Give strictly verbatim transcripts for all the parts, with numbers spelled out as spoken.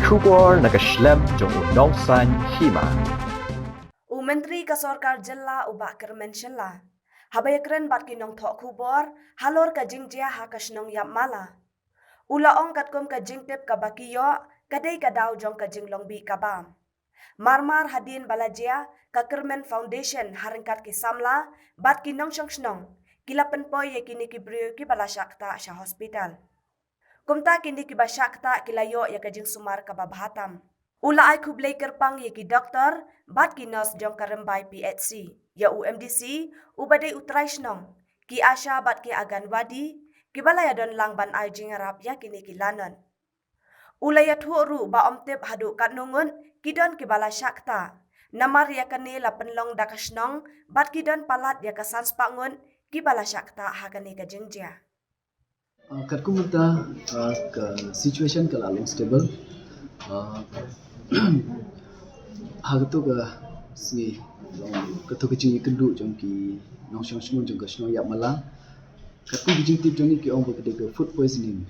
Khubor na ka shlem jong u Nongsaiñ Hima. U Myntri ka Sorkar Jylla u Bah Kyrmen Shylla haba ïakren bad ki nongthoh khubor halor ka jingjia ha ka shnong Ïapmala, u la ong katkum ka jingtip kaba ki ïoh, ka dei ka daw jong ka jinglong bih ka bam. Marmar hadien ba la jia ka Kyrmen Foundation ha ryngkat ki samla bad ki nongshong shnong, ki la pynpoi ïa kine ki briew kiba la shah ktah sha hospital. Kumta kine kiba shah ktah ki la ïoh ïa ka jingsumar kaba bha tam. U la ai khublei kyrpang ïa ki doktor bad ki nurse jong ka Rymbai P H C, ïa u M D C uba dei u trai shnong, ki ASHA bad ki Anganwadi kiba la ïadon lang ban ai jingïarap ïa kine ki lanot. U la ïathuh ruh ba ym tip haduh katno ngut ki don kiba la shah ktah, namar ïa kane la pynlong da ka shnong bad ki don palat ïa ka san spah ngut kiba la shah ktah ha kane ka jingjia. Uh, katkum mynta, uh, ka situation ka la long stable. Uh, ha kato ka sngi, long kato ka jingïakynduh jong ki nongshong shnong jong ka shnong Ïapmala. Katkum ki jingtip jong ngi ki ong ba ka dei ka food poisoning.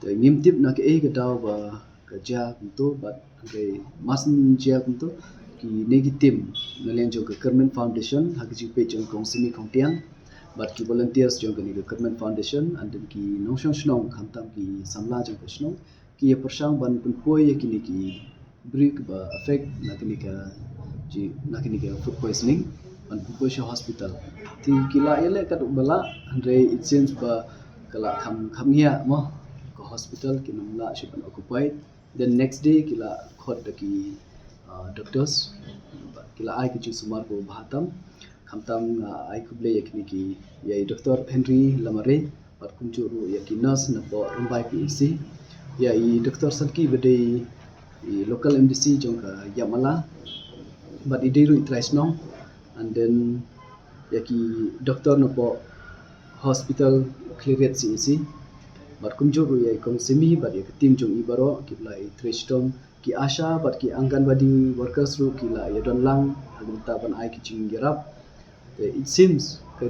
Te ngim tip na kaei ka daw ba ka jia kumto, bad hynrei mar syn jia kumto, kine ki team na liang jong ka Kyrmen Foundation ha ka jingpeit jong Kong Simi Khongtiang bad ki volunteers jong kane ka Kyrmen Foundation, and then ki nongshong shnong, khamtam ki samla jong ka shnong, ki ïa pyrshang ban pynpoi ïa kine ki briew kiba affect na kane ka, na kane ka food poisoning, ban pynpoi sha hospital. Te ki la ïaleh katba lah, hynrei it seems ba ka la kham, kham ngiah mo ka hospital, kim lah shuh ban occupied. Then next day ki la khot da ki, uh, doctors, ki la ai ki jingsumar kiba bha tam. Khamtam nga ai khublei ïa kine ki, ïa i Doctor Henry Lamare bad kumjuh ruh ïa ki nurse na poh Rymbai P H C, ïa i Doctor Sanki ba dei i local M D C jong ka Ïapmala, bad i dei ruh i trai shnong, and then ïa ki doctor na poh hospital Khliehriat C H C, bad kumjuh ruh ïa i Kong Simi bad ïa ka team jong i baroh, ki la i trei shitom, ki ASHA bad ki Anganwadi workers ruh ki la ïadon lang ha ka bynta ban ai ki jingïarap. Te it seems ka,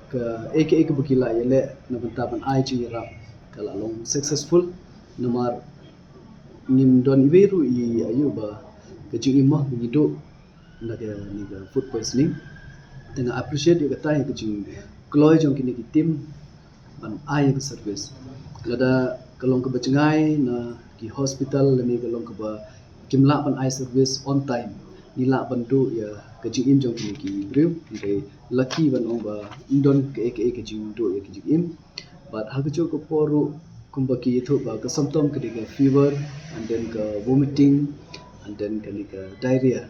kaei kaei kaba ki la ïaleh na bynta ban ai jingïarap ka la long successful, namar ngim don iwei ruh i ïa ba ka jingim mo ba ngi duh na kane ka food poisoning. Te nga appreciate ïa kata, ïa ka jingkloi jong kine ki team ban ai ïa ka service. Lada ka long kaba jngai na ki hospital lane ka long kaba kim lah ban ai service on time, ngi lah ban duh ïa ka jingim jong kine ki briew. Hynrei lucky ban ong ba ym don kaei kaei ka jingduh ïa ka jingim. Bad ha kajuh ka por ruh, kumba ki ïathuh ba ka symptom ka dei ka fever, and then ka vomiting, and then kane ka diarrhea.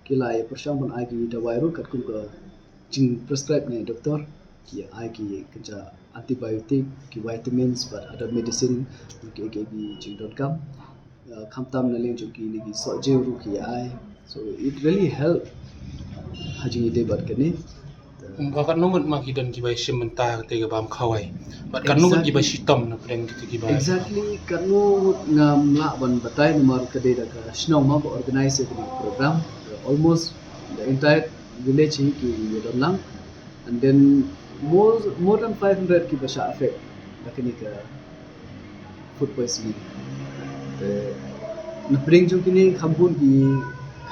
Ki la ïa pyrshang ban ai ki dawai ruh katkum ka jingprescribe na i doctor, ki ai ki kynja antibiotic, ki vitamins bad other medicine, ki, ki, ki jingdonkam. Uh, khamtam na liang jong kine ki sohjew ruh ki ai. So it really help ha jingïadei bad kane. Kumba katno ngut ma ki don kiba shim bynta ha kata kaba ym khawai, bad katno ngut kiba shitom na pdeng kita kiba. Exactly, katno ngut ngam lah ban batai namar ka dei da ka shnong ma ba organize ïa kane ka program. Almost the entire village hi ki ïadon lang, and then more, more than five hundred kiba shah affect da kane ka food poisoning. Te na pdeng jong kine kham bun ki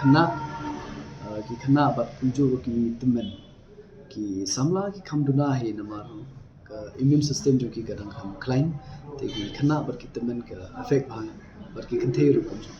khynnah, uh, ki khynnah bad kumjuh ki tymmen. Ki samla ki kham duna hi namar ka immune system jong ki ka dang kham khlaiñ. Te ki khynnah bad ki tymmen ka affect bha, bad ki kynthei ruh kumjuh.